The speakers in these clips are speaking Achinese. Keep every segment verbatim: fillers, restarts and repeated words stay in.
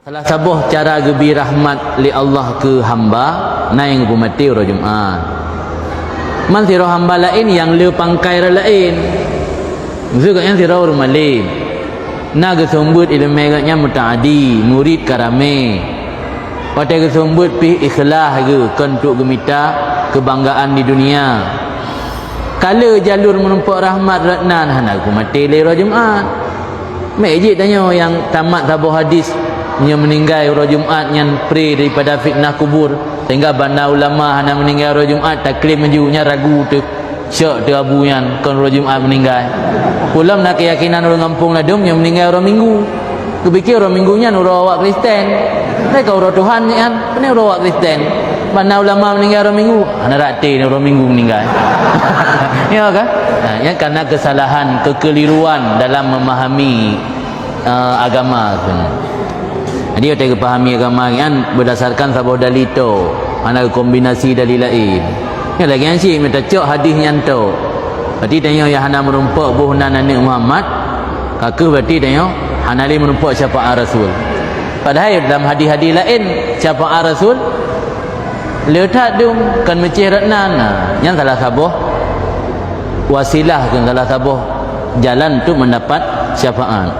Salah saboh cara geubri rahmat lé Allah keu hamba, na nyang geupeumaté uroe Jumat. Man sidroe hamba laén nyang le pangkai ureuëng laén. Maksud geuhnyan sidroe ureuëng malém. Na geuseumeubeuet iéleumé geuhnyan meuta'adi, murit ka ramé. Watée geuseumeubeuet pih ikhlaih geuh kon untuk geumita keubanggaan di dunia. Ka le jalur meurumpok rahmat rot nan hana geupeumaté lé uroe Jumat. Meu'jizat tanyoe nyang tamat saboh hadis, nyoe meuninggai uroe Jumat nyan pré daripada fitnah kubur, sehingga banda ulama hana meuninggai uroe Jumat taklém laju nyan ragu teuh. Syok teuh Abu nyan kon uroe Jumat meuninggai. Ulôn na keuyakinan ureuëng gampông ladôm nyoe meuninggai uroe Minggu. Geupike uroe Minggu nyan uroe awak Kristen. Tapi ka uroe Tuhan nyan, pane uroe awak Kristen. Banda ulama meuninggai uroe Minggu, hana rate uroe Minggu meuninggai. Ya kan? Nah, nyan karena kesalahan, kekeliruan dalam memahami eh, agama tu. Jadi watée geupahami agama nyan berdasarkan saboh dalil tok, hana kombinasi dalil laén. Nyan lagée nyan cit meutacok hadis nyan tok. Berarti tanyoe nyang hana meurumpok boh nan aneuëk Muhammad, ka kheueh berarti tanyoe hana lé meurumpok syafaat Rasul. Padahai dalam hadis-hadis laén syafaat Rasul le that dum kon meucéh rot nan. Nah, nyan salah saboh wasilah, kon salah saboh jalan untuk mendapat syafaat.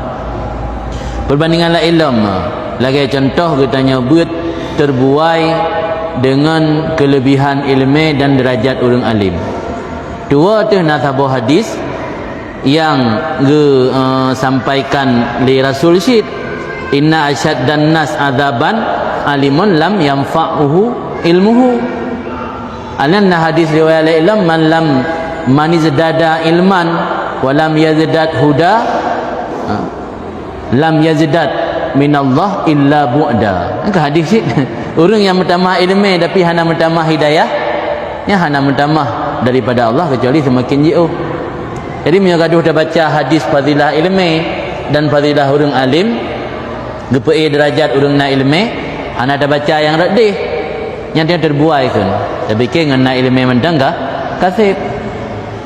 Perbandingan laén lom, lagée contoh geutanyoe beuet terbuai dengan kelebihan iéleumé dan derajat ureuëng alim. Tuwoe teuh na saboh hadis nyang geu, eh, sampaikan lé Rasul cit, "Inna asyaddan nas adzaban alimun lam yanfa'uhu ilmuhu." Anan na hadis riwayat laén lom, "Man lam, man izdada ilman wa lam yazdad huda, ha, lam yazdad minallah illa bu'da." Ka hadis cit. Ureuëng nyang meutamah iéleumé tapi hana meutamah hidayah, nyan hana meutamah daripada Allah kecuali seumaken jiôh. Jadi meunyoe gadoh tabaca hadis fadilah iéleumé dan fadilah ureuëng alim, geupeuék derajat ureuëng na iéleumé, hana tabaca nyang rot deh. Nyan tanyoe terbuai kon. Tapike ngon na iéleumé mantong ka, ka seb.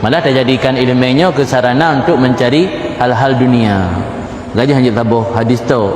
Malah tajadikan iéleumé nyoe keu sarana untuk mencari hal-hal dunia. Lagée nyan cit saboh hadis tok.